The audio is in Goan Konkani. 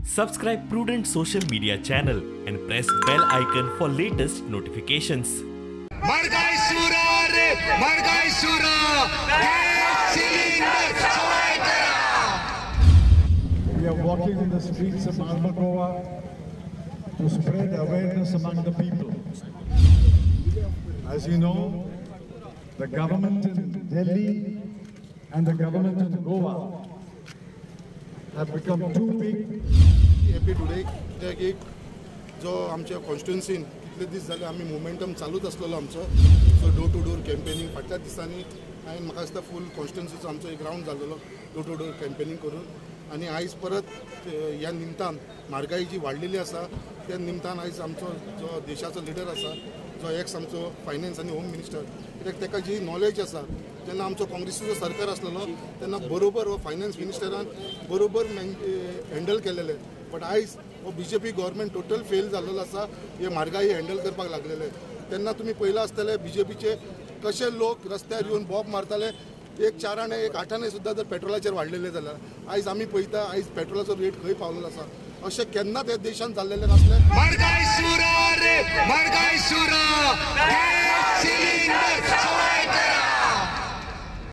Subscribe Prudent Social Media channel and press bell icon for latest notifications. मरगाई सुरा रे मरगाई सुरा गैस सिलेंडर सवाई करा. We are walking in the streets of Marmagoa to spread awareness among the people. As you know, the government in Delhi and the government in Goa have become too big. Happy today कित्याक एक जो आमच्या कॉन्स्टिट्युन्सीन कितले दीस जाले आमी मोमेंटम चालूच आसलेलो आमचो. So door to door campaigning फाटल्या दिसांनी हांवें म्हाका दिसता फूल कॉन्स्टिट्युन्सीचो आमचो एक रावंड जाल्लो डोर टू डोर कॅम्पेनींग करून. आनी आयज परत ह्या निमतान म्हारगाय जी वाडलेली आसा त्या निमतान आयज आमचो जो देशाचो लिडर आसा, जो एक्स आमचो फायनान्स आनी होम मिनिस्टर, कित्याक ताका जी नॉलेज आसा, जेन्ना आमचो काँग्रेसीचो सरकार आसलेलो तेन्ना बरोबर हो फायनान्स मिनिस्टरान बरोबर हँडल केलेले. बट आयज हो B J P government total fail जाल्लो आसा, हे म्हारगाय हँडल करपाक लागलेले. तेन्ना तुमी पयलां आसतले बी जे पीचे कशे लोक रस्त्यार येवन बॉब मारताले. एक 4 आणे एक 8 आणे सुद्दां जर पेट्रोलाचेर वाडलेले जाल्यार आयज आमी पळयता आयज पेट्रोलाचो रेट खंय पावलेलो आसा. अशें केन्नाच ह्या देशान जाल्लेलें नासलें.